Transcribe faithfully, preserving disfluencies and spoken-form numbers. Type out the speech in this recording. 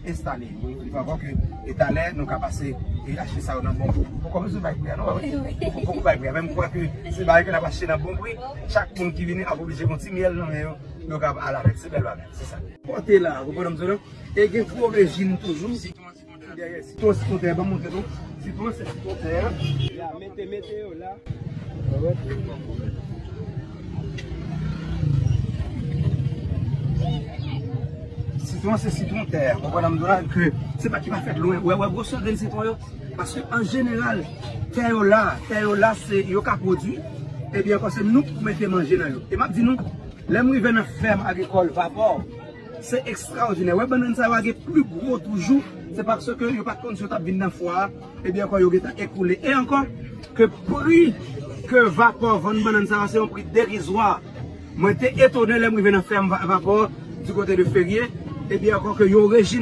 Enstale. Mwen vle fè ankò ke e talè nou ka pase e achte sa yo nan bon pri. Poko bezwen bay pri a non, pa vre? Poko bay pri a, men m kwè ke se bagay ke n ap achte nan bon pri. Chak moun ki vini ap oblije gon ti myèl nan men yo, yo ka al avèk. Se bèl bagay, se sa. Pote la, ou konprann sa non? E gen gwo rejim toujou. Dèyè, sitwon, sitwon tè, ban m montre nou. Sitwon, se sitwon tè. Ya, mete, mete yo la. Sitwon, se sitwon tè. Ou konprann m di w la ke se pa ki pa fèt lwen. Wè, wè, gwosè grenn sitwon yo. Paske an jeneral, tè yo la, tè yo la, se yo ka pwodui. Ebyen, ankò, se nou ki pou mete manje nan yo. E m ap di nou, lè m rive nan fèm agrikòl Vapò, se ekstraòdinè. Wè, bannann sa yo a gen pli gwo toujou. Se paske yo pa t konn si yo t ap vin nan fwa a. Ebyen, ankò, yo gentan ekoule. E ankò, ke pri ke Vapò vann bannann sa yo, se yon pri derizwa. Mwen te etone lè m rive nan fèm Va-, Vapò, di kote de Ferye. Ebyen, ankò, ke yo rejim